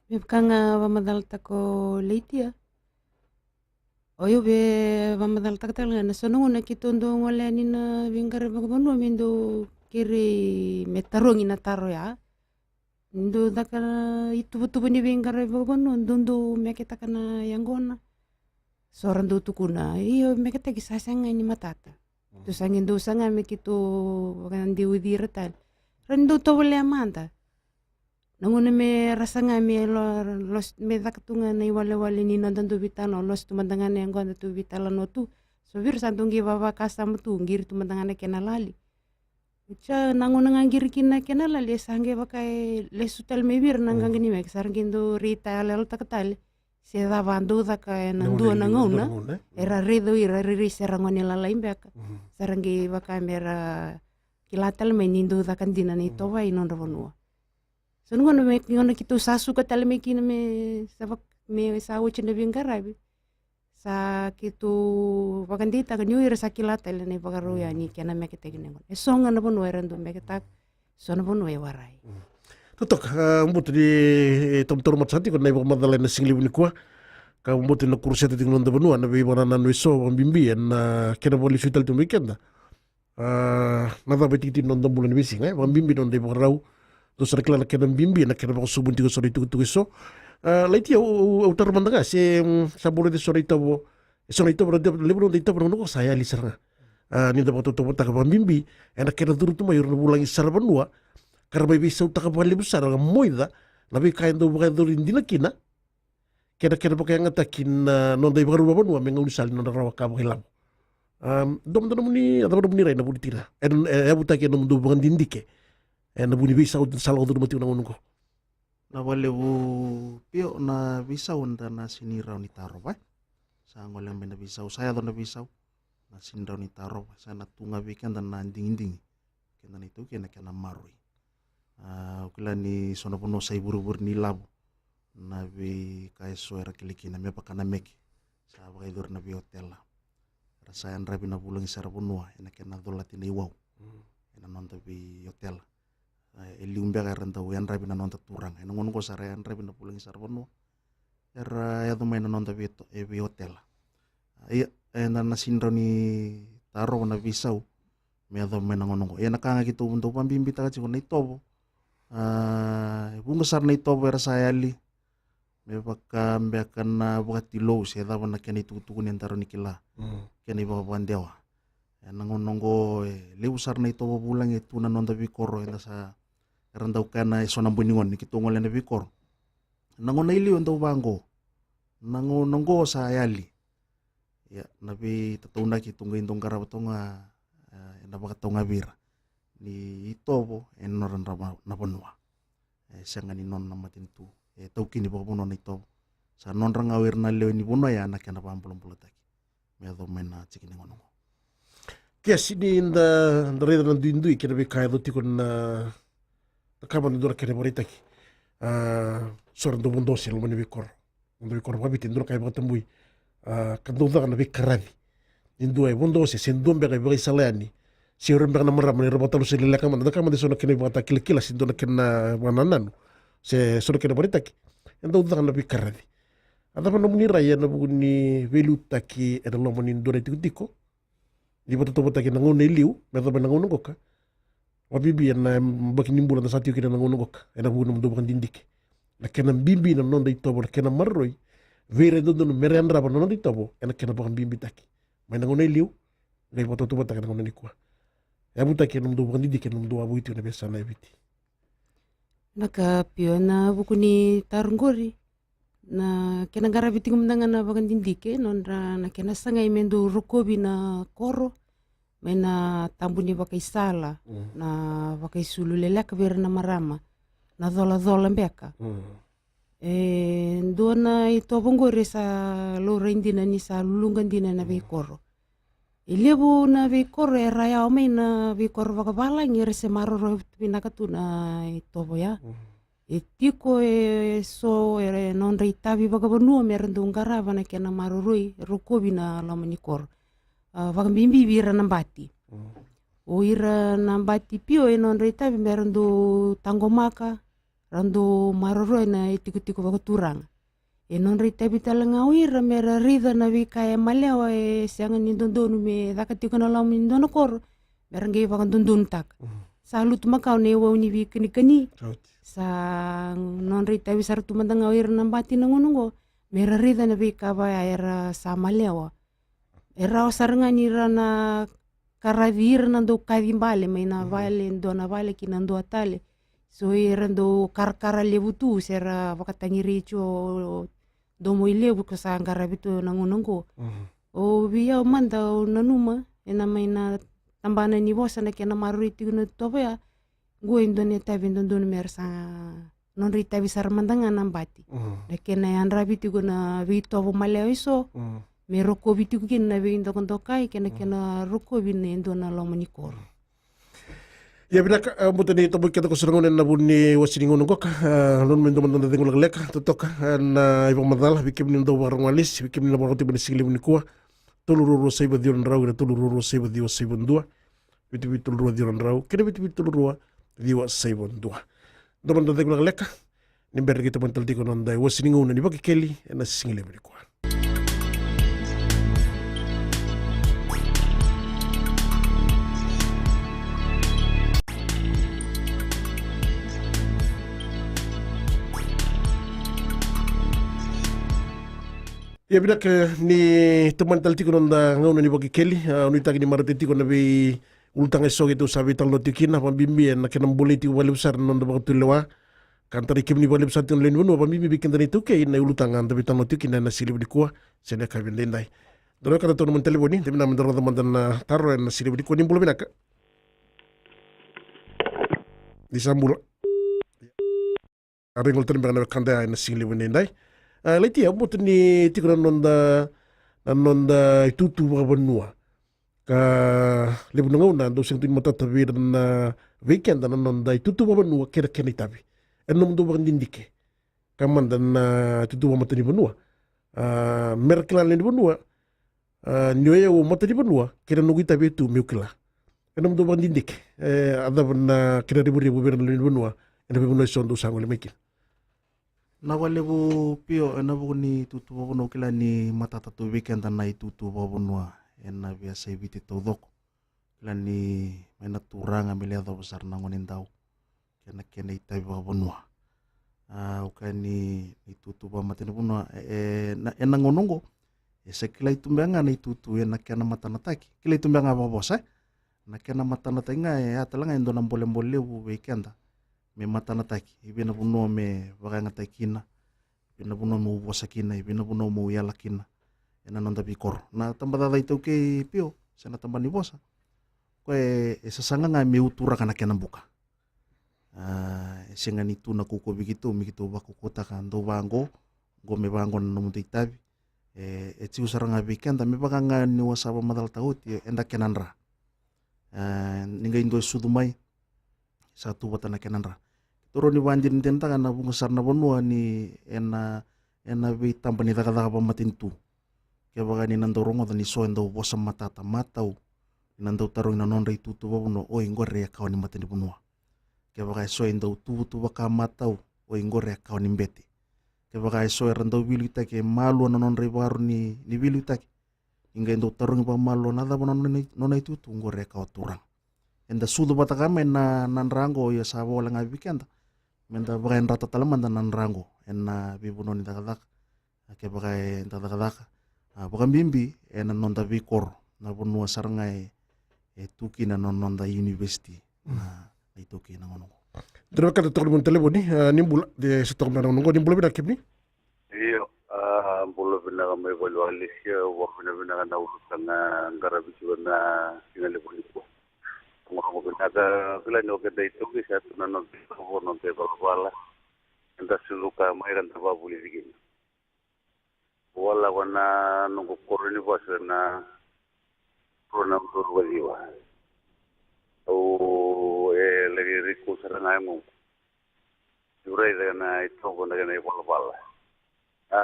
Me vaka ga vakamacalataka o Laitia. O yau via vakamacalataka tale ga, na so na gauna keitou dau gole yani na veiqaravi vakavanua me dau kerei me tarogi na taro ya. Ni dau caka ituvatuva ni veiqaravi vakavanua, dau dau meketaka na yaqona. So ra dau tukuna, io, meketaki, sa sega ni matata. Tou sa qai dau saga me keitou vakadeuci ira tale. Ra ni dau tovolea mada. Na gauna me ra saga me lo, lo, me caka tu ga na iwalewale ni noda dau veitalanoa, losi tu mada ga na yaqona, dau veitalanoa tu. So vei ira sa dau qai vavakasama tu, qiri tu mada ga na kena lali. Sa na gauna ga qiri kina na kena lali, e sa qai vaka e lesu tale mai vei ira na qaqa ni meke, sa ra qai dau raica yaloyalotaka tale se cava a dau caka ena dua na gauna. Era raica o ira, rairai se ra gone lalai beka. Sa ra qai vaka me ra kila tale mai ni dau caka dina na itovo i nodra vanua. So na gauna me, gauna keitou sa suka tale mai kina me sa vak-, me sa oti na veiqaravi, sa keitou vakadeitaka ni o ira sa kila tale na ivakarau ya ni kena meketaki na yaqona. E so ga na vanua era dau meketaka, so na vanua e warai. Totoka, a, butu ni, e, tautaura mata sa tiko na ivakamacala ena sigalevu nikua. Ka butu na kuruseta tiko na noda vanua, na veivakanananu eso, vakabibi ena kena vakalesui tale tiko mai keda. A, na cava e tikitiki na noda bula ni veisiga, e vakabibi na noda ivakarau. Dou sa na kila na kena bibi na kena vakasobu tiko eso na itukutuku eso. A, Laitia, au, au, au taro mada ga se, mm, sa bau raica eso na itovo, eso na itovo, na levu na noda itovo na gauna qo sa yali sara ga. A, ni da vakatautauvatataka vakabibi ena kena curu tu mai o ira na vulagi saravanua, ka ra mai veisautaka vakalevu sara, ka moica na veika e dau vakayacori dina kina, kei na kena vakayagataki na noda ivakarau vakavanua me gaunisala ni nodra rawa ka vakailavo. Am, dua mada nomuni, a cava nomuni rai ena vuku ni tikina, e, e yavutaki ena nomudou vakadidike ena vuku ni veisau sa lako curuma tiko na gauna oqo? Na vakalevu Pio, na veisau eda na sini rawa ni tarova. Sa gole mai na veisau, sa yaco na veisau, na sini rawa ni tarova, sa na tu ga vei keda na digidigi. Keda na iTaukei na kena maroroi. A, au kila ni so na vanua sa ivurevure ni lavo na veika eso era kila kina me vaka na meke. Sa vakayacori na veiotela. Era sa yadravi na vulagi saravanua ena kena colati na iwau ena noda veiotela. A, e liu beka era dau yadravi na noda turaga. Ena gauna oqo sa ra yadravi na vulagi saravanua, era yaco mai na noda vei, e, veiotela. A, ia, eda na sini rawa ni tarova na veisau me yacova mai na gauna oqo. Ia na ka ga keitou dau vakabibitaka tiko na itovo. A, e vuqa sara na itovo era sa yali me vaka beka na vakatilou se cava na kena itukutuku ni da rawa ni kila. Kena ivakavakadewa. Ena gauna oqo e levu sara na itovo vulagi e tu na noda veikoro, eda sa, era dau kaya na eso na bui ni gone ni keitou gole ena veikoro. Na gauna i liu e dau vaqo. Na gauna oqo sa yali. Ia, na veitataunaki tou qai dau qarava toka ga, e, ena vakatau ga vei ira ni itovo e nodra na vanua. E sega ni nona na matanitu. E taukeni vakavanua na itovo. Sa nodra ga o ira na lewe ni vanua ya na kena vakabulabulataki me yacova mai na tiki ni gauna oqo. Kiasi ni da, da raica na duidui kei na veika e yaco tiko na, na ka mada dua na kena ivakaraitaki. A, so era dau vodo ose e loma ni veikoro. Noda veikoro vakaviti, e dua na ka e vakatabui. A, ka dau caka na veikaravi. Ni dua e vodo ose, se dua beka e vakaisala yani, se o ira beka na marama ni ra vakatalusali leka mada, na ka mada e so na kena ivakatakilakila, se dua na kena vakanananu, se so na kena ivakaraitaki. E dau caka na veikaravi. A cava nomuni rai ena vuku ni veiliutaki ena loma ni dua na itikotiko ni vakatautauvatataki ena gauna e liu me yacova mai na gauna oqo ka Vakabibi ena yabaki ni bula eda sa tiko kina ena gauna qoka, ena vuku ni nomudou vakadidike. Na kena bibi na noda itovo, na kena maroroi vei ira e dodonu me ra yadrava na noda itovo ena kena vakabibitaki mai na gauna e liu, qai vakatautauvatataka ena gauna nikua. Yavutaki ena nomudou vakadidike ena nomudou a vueti ena veiyasana e Viti. Na ka Pio, ena vuku ni taro qori, na kena qaravi tiko mada ga na vakadidike, nodra na kena sagai me dau rokovi na koro mai na tabu ni vakaisala, mm, na vakaisulu leleka vei ira na marama, na colacola beka. Mm. E dua na itovo qori e sa laurai dina ni sa luluqa dina na veikoro. E levu na veikoro era yawa mai na veikoro vakavalagi, era se maroroya vinaka tu na itovo ya. Mm. E tiko e so e nodra itavi vakavanua me ra dau qarava na kena maroroi, rokovi na loma ni koro. A, vakabibi vei ira na bati. Mm. O ira na bati Pio, e nodra itavi me ra dau taqomaka, ra dau maroroya na itikotiko vakaturaga. E nodra itavi tale ga o ira me ra raica na veika e malewa, e sega ni dodonu me caka tiko ena loma ni dua na koro, me ra qai vakadodonutaka. Mhm. Sa lutu makawa na iwau ni veikanikani. Sa nodra itavi sara tu mada ga o ira na bati na gauna oqo, me ra raica na veika vaya era sa malewa. E rawa sara ga ni ra na karaci ira na dau kaci bale mai na, mhm, vale, dua na vale ki na dua tale. So ira dau karakara levu tu se ra vakatagirei tiko domo i levu ka sa qaravi tu na gauna oqo. Mhm. O vei au mada, au nanuma ena mai na tabana ni vosa na kena maroroi tiko na itovo ya, qo e dua na itavi e dodonu me ra sa nodra itavi sara mada ga na bati. Mm. Na kena yadravi tiko na veitovo malewa eso, mm, me rokovi tiko kina na veidokadokai kei na, mm, kena rokovi na e dua na loma ni koro. Ia vinaka, a, bota ni tobo keda ko sara gauna ena vuku ni wasi ni gauna qoka, a, nanuma me dua mada na cegu lekaleka, totoka, a, na ivakamacala, vei kemuni na dau vakarorogo lesi, vei kemuni na vakarorogo tiko mai na sigalevu nikua, tolu rua rua saiva ciwa na drau, ira tolu rua rua saiva ciwa saiva dua. Vitu vitu tolu rua ciwa na drau kei na vitu vitu tolu rua ciwa saiva dua. Dua mada na cegu lekaleka ni bera ni qai tomani tale tiko na noda iwasi ni gauna ni Vakekeli ena sigalevu nikua. Ia vinaka ni tomani tale tiko na noda gauna ni Vakekeli, a, nuitaki ni marautaki tiko na veiulutaga eso keitou sa veitalanoa tiko kina, vakabibi ena kena bolei tiko vakalevu sara na noda vakatulewa. Ka da tarai kemuni vakalevu sara tiko na lewe ni vanua, vakabibi vei keda na iTaukei na iulutaga da veitalanoa tiko kina ena sigalevu nikua, se na yakavi edaidai. Da na wekada tou na mani talevoni, da vinaka me da rogoca mada na taro ena sigalevu nikua. Ni bula vinaka. Ni sa bula. A, rai gole tale beka na wekada ya ena sigalevu edaidai. A, Laitia, au bota ni tiko na noda, na noda itutu vakavanua. Ka levu na gauna dau sega tu ni matata vei ira na, vei keda na noda itutu vakavanua kei na kena itavi. Ena nomudou vakadidike, ka mada na itutu vakamatanivanua, a, me ra kila na lewe ni vanua, a, ni o yau au matanivanua kei na noqu itavi e tu meu kila. Ena nomudou vakadidike, e, a cava na kena revurevu vei ira na lewe ni vanua ena veivanua eso dou sa gole mai kina? Na vakalevu Pio, ena vuku ni itutu vakavanua, au kila ni matata tu vei keda na itutu vakavanua ena veiyasai Viti taucoko. Kila ni mai na turaga me lai yacova sara na gonedau kei na kena itavi vakavanua. A, au kaya ni, ni itutu vakamatanivanua, e, e, na, ena gauna oqo e sa kilai tu beka ga na itutu ena kena matanataki. Kilai tu beka ga vakavosa, e. Na kena matanataki ga e a tale ga e dua na bolebole levu vei keda me matanataki. I vei na vanua me vakayagataki kina, i vei na vanua meu vosa kina, i vei na vanua meu yala kina ena noda veikoro. Na tabacakacaka iTaukei Pio, se na tabana ni vosa, koya e, e sasaga ga me uturaka na kena buka. A, e sega ni tu na kaukauwa vei keitou me keitou vakaukauwataka dou vaqo, qo me vaqo na nomudou itavi. E, e tiko sara ga vei keda me vaka ga niu a sa vakamacalataka oti, e, eda kena dra. A, ni qai dua e sucu mai, sa tu vata na kena dra. Keitou rawa ni vakadinadinataka na vuqa sara na vanua ni ena, ena veitaba ni cakacaka vakamatanitu. Kevaka ni na dau rogoca ni so e dau vosa matata, matau, ni na dau tarogi na nodra itutu vakavanua, oi, qori e kawa ni matanivanua. Kevaka e so e dau tuvatuva ka matau, oi, qori e kawa ni bete. Kevaka e so era dau veiliutaki, e malua na nodra ivakaro ni, ni veiliutaki, ni qai dau tarogi vakamalua na cava na nona, nona itutu, qori e kawa turaga. eda sucu vata ka mai na, na dra qo, ia sa voleka ga vei keda me da vakayadrata tale mada na dra qo ena veivanua ni cakacaka. A, kevaka eda cakacaka, a, vakabibi ena noda veikoro, na vanua sara ga e, e tu kina na noda university, na, na iTaukei na gauna qo. Dua na wekada toka na vuni talevoni, a, ni bula, de se toka mai na gauna qo, ni bula vinaka kemuni. Io, a, bula vinaka mai vale o Alisia, vakavinavinaka na ulutaga qaravi tiko na siga levu nikua. Rogovinaka, kila ni o keda iTaukei sa tu na noda itovo, noda ivalavala. Eda sucuka mai ra da vakavulici kina. Au a lako na noqu koro ni vasu ena rua na udolu ka ciwa. Au e laki raica sara ga e yagoqu. Au raica na itovo, na kena ivalavala. A,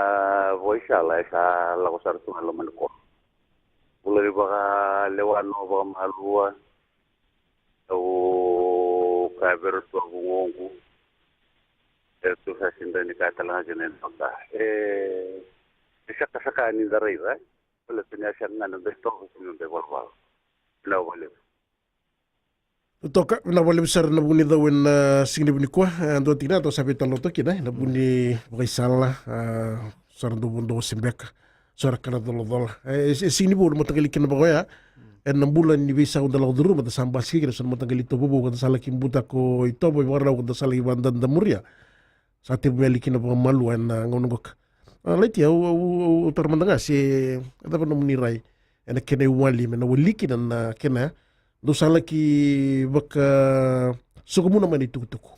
vakaisala e sa lako sara tu ga e loma ni koro. Vulagi vakalewa, no vakamalua. Au kaya vei iratou a vugoqu. Eratou sa sega ni kaya tale ga kina e dua ka. E, e sakasaka ni da raica, e. Baleta ni a sega ga ni da itovo, sega ni da ivalavala. Vinaka vakalevu. Totoka, vinaka vakalevu sara na vuku ni cau ena, a, siga levu nikua. E, dua tiko na ka tou sa veitalanoataka kina, e, na vuku ni vakaisala, a, sa ra dau vodo se beka, sa ra kana colacola. E, e, e sega ni vou na mataqali kena vaka oya. Ena bula ni veisau da lako curuma, da sa basika kina, so na mataqali itovo vou, ka da sa laki butako itovo, ivakarau ka da sa laki vakadadamuria. Sa tevu mai kina vakamalua ena gauna qoka. A, Laiti, au, au, au, au taura mada ga se, e cava nomuni rai ena kena iwali, me na wali kina na kena, dou sa laki vakasokomuna mai na itukutuku.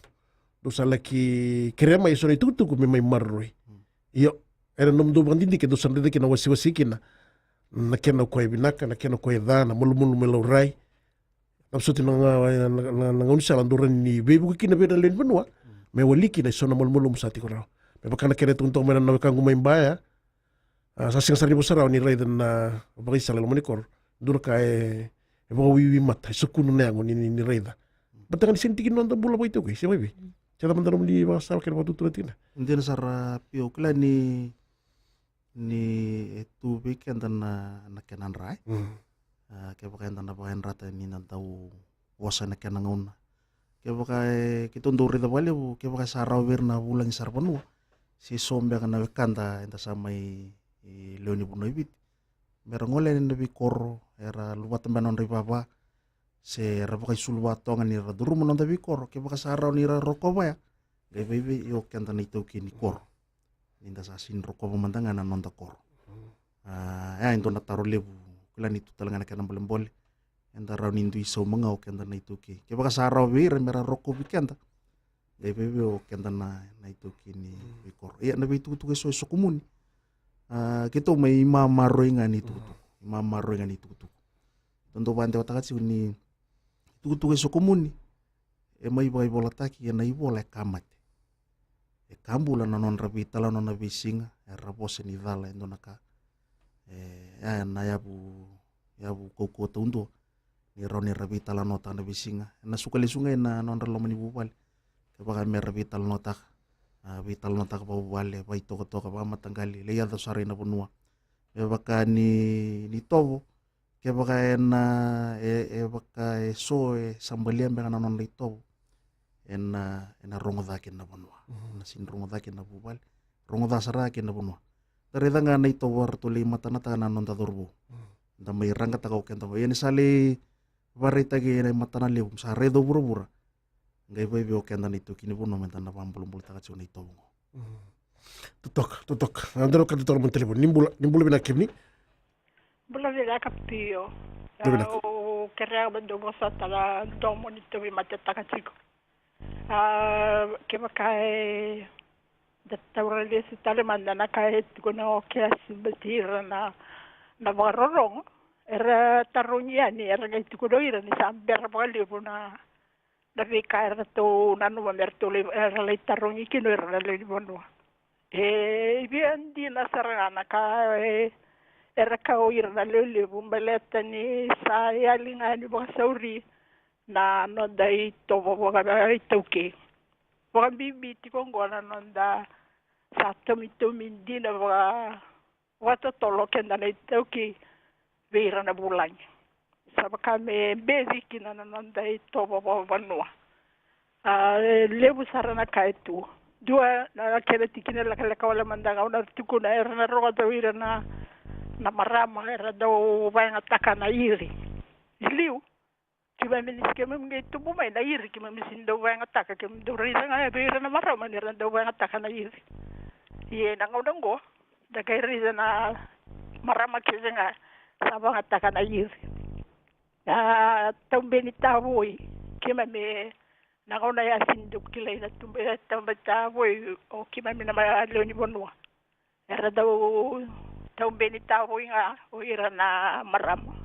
Dou sa laki kerea mai eso na itukutuku me mai maroroi. Io, ena nomudou vakadidike dou sa raica kina, wasewase kina na kena o koya e vinaka, na kena o koya e ca, na malumalumu e laurai. Na vosoti na ga, na, na, na gaunisala dou rawa ni veivuke kina vei ira na lewe ni vanua. Me wali kina eso na malumalumu sa tiko rawa. Me vaka na kena e tukuni toka mai na wekaqu mai Ba ya. A, sa sega sara ni vosa rawa ni raica na vakaisala e loma ni koro. Dua na ka e, e vakawiwi mata, e sokunu na yago ni, ni, ni raica. Baleta ga ni sega ni tiki ni noda bula vakaitaukei, se vakaevei. Se cava mada nomuni vakasala kei na vakatutu na tikina. Dina sara, Pio, kila ni ni e tu vei keda na, na kena dra, e. Mm. A, kevaka eda na vakayadrata ni na dau vosa ena kena gauna. Kevaka e, keitou dau raica vakalevu, kevaka e sa rawa vei ira na vulagi sara vanua, se so beka na wekada eda sa mai, e, lewe ni vanua i Viti, me ra gole yani na veikoro, era luvata beka na nodra ivava, se ra vakaisulu vakatoga ni ra curuma na noda veikoro, kevaka sa rawa ni ra rokova ya, qai vakaevei o keda na itaukei ni koro. Ni da sa sega ni rokova mada ga na noda koro. A, e, e dua na taro levu, kila ni tu tale ga na kena bolebole. Eda rawa ni dui sauma ga o keda na itaukei. Kevaka sa rawa vei ira me ra rokovi keda, qai vakaevei o keda na, na itaukei ni veikoro. Ia, na veitukutuku eso e sokomuni. A, keitou mai mamaroroi ga ni tukutuku. Mamaroroi ga ni tukutuku. Tou dau vakadewataka tiko ni tukutuku e sokomuni, e mai vakaivolataki ena ivola e ka mate. E ka bula na nodra veitalanoa na veisiga, era vosa ni cala e dua na ka. E, e, na yavu, yavu kaukauwa taudua. Ni rawa ni ra veitalanoataka na veisiga. Ena suka lesu ga ena nodra loma ni vuvale. Kevaka me ra veitalanoataka. A, veitalanoataka vakavuvale, vakaitokatoka, vakamataqali, lai yaco sara ina vanua. Me vaka ni, ni tovo, kevaka ena, e, e vaka e so e sa balia beka na nona itovo, ena, ena rogo ca kina na vanua. Mhm. Ena sega ni rogo ca kina na vuvale. Rogo ca sara kina na vanua. Da raica ga na itovo eratou lai matanataka na noda cauravou. Mhm. Da mai raqataka o keda. Ia ni sa lai vakaraitaki ena imatana levu, sa raica o vuravura. Qai vakaevei o keda na itaukei ni vanua me da na vakabulabulataka tiko na itovo qo. Mm. Totoka, totoka. A, dua na ka totoka na mani talevoni. Ni bula, ni bula vinaka kemuni. Bula vinaka Pio. Bula vinaka. Au kerea me dou vosota na domo ni tauvimate taka tiko. A, kevaka e da taura lesu tale mada na ka e tukuna o Keasi baleti ira na, na vakarorogo. Era tarogi yani, era qai tukuna o ira ni sa bera vakalevu na na veika eratou nanuma me ratou lai, era lai tarogi kina o ira na lewe ni vanua. E, e via dina sara ga na ka, e, era kaya o ira na lewe levu baleta ni sa yali ga ni vakasauri na noda itovo vakaitaukei. Vakabibi tiko oqo na noda sa tomitomi dina vaka vakatotolo keda na itaukei vei ira na vulagi. Sa Sa vaka me beci kina na noda itovo vakavanua. A, e levu sara na ka e tu. Dua na kena tikina lekaleka wale mada ga au na tukuna, era na rogoca o ira na, na marama era dau vakayagataka na iri. I liu, keimami ni, keimami qai tubu mai na iri, keimami sini dau vakayagataka, keimami dau raica ga vei ira na marama ni ra dau vakayagataka na iri. Ia na gauna oqo da qai raica na marama kece ga sa vakayagataka na iri. A, taube ni tavoi, keimami, na gauna ya sini dau kilai na tube, taube ni tavoi o keimami na ma-, lewe ni vanua. Era dau taube ni tavoi ga o ira na marama.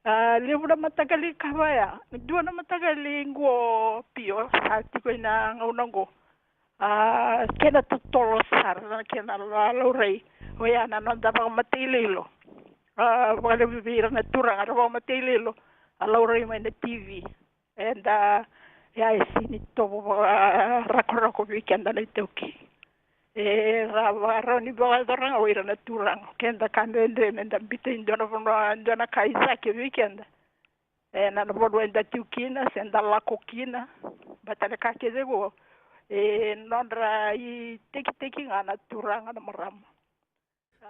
A, levu na mataqali ka vaya, dua na mataqali qo Pio sa tiko ina gauna qo. A, kena totolo sara na kena la-, laurai, oya na noda vakamatailoilo. A, vakalevu vei ira na turaga ra vakamatailoilo, a, laurai mai na T V. Eda, ya e sini tovo vakarakorako vei keda na iTaukei. E ra vakarau ni vakayacora ga o ira na turaga. Keda ka dredre meda biuta e dua na vanua, dua na ka i cake vei keda. E na, na vanua eda tiko kina se da lako kina. Baleta na ka kece qo e nodra itekiteki ga na turaga, na marama.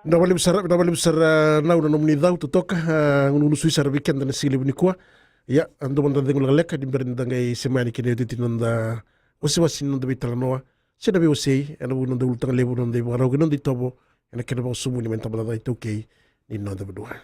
Vinaka vakalevu sara, vinaka vakalevu sara, a, Nau, na nomuni cau totoka, a, gunugunu sui sara vei keda na siga levu nikua. Ia, a, dua mada na cegu lekaleka ni bera ni da qai sema yani kina iotioti ni noda wasewase ni noda veitalanoa se na veiwasei ena vuku ni noda ulutaga levu, na noda ivakarau kei na noda itovo ena kena vakasumuni mai na tabacakacaka iTaukei ni noda vanua.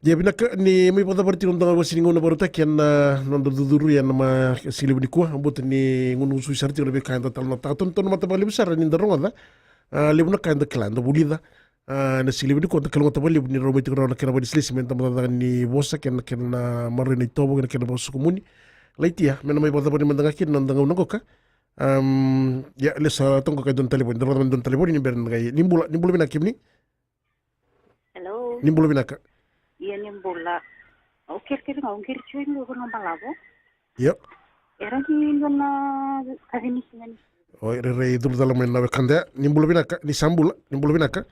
Ia vinaka, ni mai vakacavari tiko na noda iwase ni gauna vakarautaki ena, a, noda cucuru ena ma-, siga levu nikua. Au vakabauta ni gunugunu sui sara tiko na veika eda talanoataka. Tonutonu mada vakalevu sara ni da rogoca. A, levu na ka eda kila, eda vulica. A, na siga levu nikua da kalougata vakalevu ni rau mai tiko rawa na kena vakailesilesi mai na tabacakacaka ni vosa kei na kena maroroi na itovo kei na kena vakasokomuni. Laitia me na mai vakacavari mada ga kina na noda gauna qoka. Am, ia, lesu toka qo e dua na talevoni, da rogoca mada e dua na talevoni ni bera ni da qai, ni bula, ni bula vinaka kemuni. Hello. Ni bula vinaka. Ia ni bula. Au kerekere ga, au qiri tiko ni vanua balavu. Io. Era ni dua na kaci ni siga ni. Oi, rairai curu tale mai na wekada. Ni bula vinaka, ni sa bula, ni bula vinaka.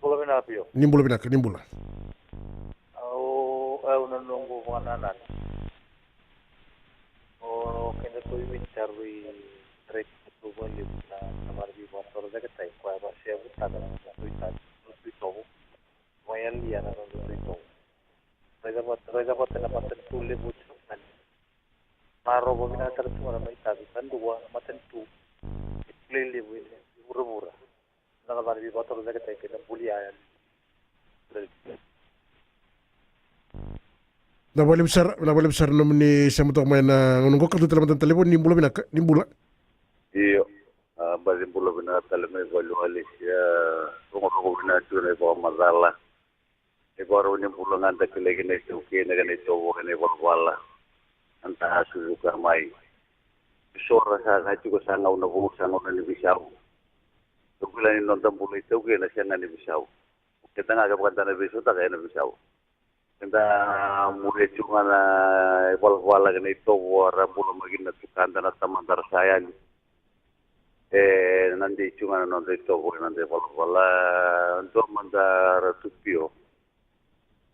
Bula vinaka Pio. Ni bula vinaka, ni bula. Au, au na noqu vakanananu. O keda ko i Viti, taru i reki tu vakalevu na tamata veivatorocaketaki, koya vakasevutaka na noda itovo. Mai yalia na noda itovo. Raica vata, raica vata na matanitu levu oti na Viti. Maroroi vinaka tale tu ga na noda itavi, ka dua na matanitu e kilai levu e vuravura. Na ka vata na veivatorocaketaki kei na buli yaya. Vinaka vakalevu sara, vinaka vakalevu sara nomuni sema toka mai ena gauna qoka. Dua tale mada na talevoni, ni bula vinaka, ni bula. Io, a, baci bula vinaka tale mai vale o Alicia, rogorogo vinaka tiko na ivakamacala. Ivakarau ni bula ga da kilai kina iTaukei, na kena itovo kei na ivalavala. Eda susuka mai. Eso ra sa kaya tiko sa gauna vou, sa gauna ni veisau. Au kila ni noda bula iTaukei na sega ni veisau. Keda ga kevaka da na veisautaka ena veisau. Eda muria tiko ga na ivalavala kei na itovo era bula mai kina na tukada, na tamada ra sa yali. E na dei tiko ga na noda itovo kei na noda ivalavala. Dua mada Ratu Pio.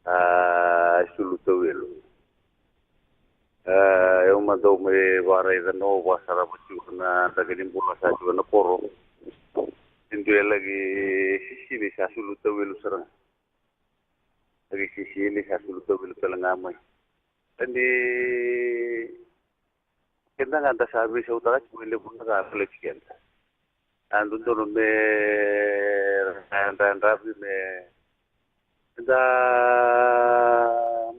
A, sulu tauwelu. A, au mada au mai vakaraica, au vakasarava tiko na draki ni bula sa tiko ena koro. E dua e laki sisili sa sulu tauwelu sara ga. Laki sisili sa sulu tauwelu tale ga mai. Ni keda ga da sa veisautaka tiko e levu na ka baleti keda. A dodonu me yadravi me da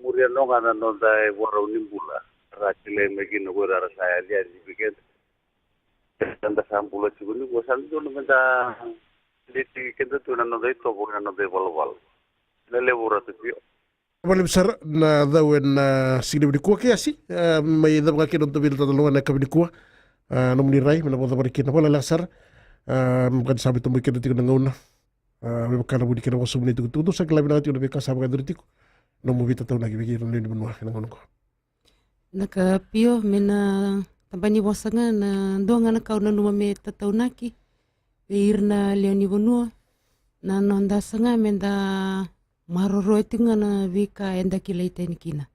muria no ga na noda ivakarau ni bula. Ra kilai mai kina ko ira ra sa yali yani vei keda. Keda sa bula tiko ni ko sa dodonu me da dei keda tu na noda itovo, na noda ivalavala. Na levu Ratu Pio. Vakalevu sara na cau ena siga levu nikua. Kei Asi, e, mai cava ga kina na noda veitalanoa ena yakavi nikua. A, nomuni rai me na vakacavari kina vakalailai sara. A, me vaka ni sa veitomoi keda tiko na gauna. A, me vaka na vu ni kena vakasumuni tukutuku, dou sa kila vinaka tiko na veika sa vakayacori tiko. Nomu veitataunaki vei kei ira na lewe ni vanua ena gauna oqo. Na ka pio me na tabani vosa ga na dua ga na ka au nanuma me tataunaki vei ira na lewe ni vanua, na noda saga me da maroroya tiko ga na veika eda kilai tani kina.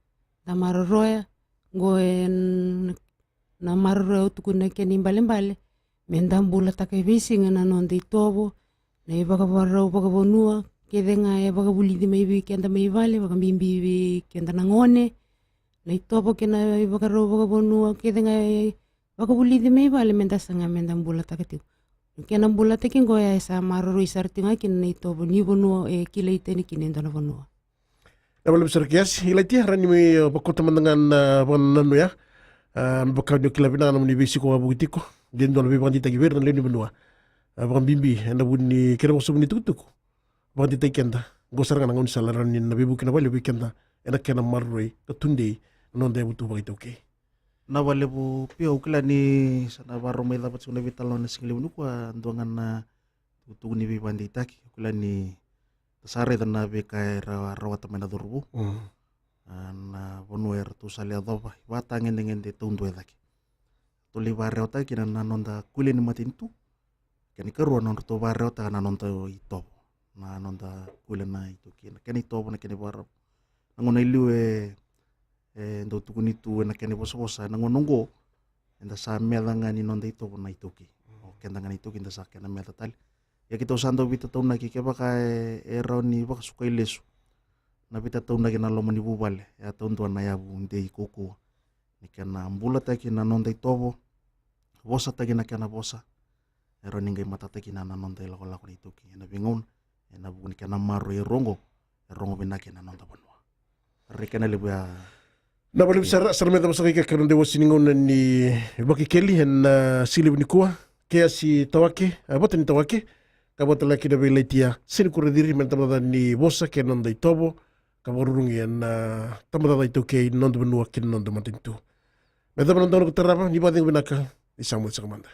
Da maroroya, qo e n-, na maroroya au tukuna kena ibalebale me da bulataka e veisiga na noda itovo, na ivakavakarau vakavanua kece ga e vakavulici mai vei keda mai vale, vakabibi vei keda na gone, na itovo kei na ivakarau vakavanua kece ga e vakavulici mai vale me da saga me da bulataka tiko. Kena bulataki qo e sa maroroi sara tiko ga kina na itovo ni vanua e kilai tani kina e dua na vanua. Na vale sara ke asi, Ilaitia, rani mai, e, vakota mada ga na vakanananu ya. A, me vaka ni o kila vinaka na nomuni veisiko wavoki tiko. De dua na veivakadeitaki vei ira na lewe ni vanua. A, vakabibi ena vu ni kena vosa vu ni tukutuku. Vakadeitaki keda, qo sara ga na gaunisala rawa ni na veivuke na vale vei keda ena kena maroroi ka tudei na noda yavutu vakaitaukei. Na vale vu pio, au kila ni sa na vakarau mai cava tiko na veitalanoa na siga levu nikua, dua ga na tukutuku ni veivakadeitaki. Au kila ni da sa raica na veika era rawata mai na cauravou. Mm. A, na vanua eratou sa lai yacova, ivakatagedegede taudua e cake. Ratou lai vakarewataka kina na noda kuila ni matanitu. Kena ikarua na nodratou vakarewataka na noda itovo, na noda kuila na iTaukei, na kena itovo, na kena ivakarau. Na gauna i liu e, e dau tukuni tu ena kena ivosavosa, ena gauna oqo eda sa meca ga ni noda itovo na iTaukei. O keda ga na iTaukei da sa kena meca tale. Ia keitou sa dau veitataunaki, kevaka e, e rawa ni vakasukai lesu na veitataunaki na loma ni vuvale, e a taudua na yavu dei kaukauwa ni kena bulataki na noda itovo, vosataki na kena vosa, e rawa ni qai matataki na, na noda ilakolako na iTaukei ena veigauna, ena vuku ni kena maroroi e rogo, e rogo vinaka ena noda vanua. Rei kena levu ya. Na vale sara, sara me cava saka ika kena dei wasi ni gauna ni Vakekeli ena, a, siga levu nikua, ke asi Tawake, a, vata ni Tawake, ka vata laki na vei Ilaitia Senikura Ciri, me na tamata ni vosa kei na noda itovo, ka vakarurugi ena, a, tabacakacaka iTaukei, noda vanua kei na noda matanitu. Me cava na dau na tarava, ni vakacegu vinaka, ni sa moce saka mada.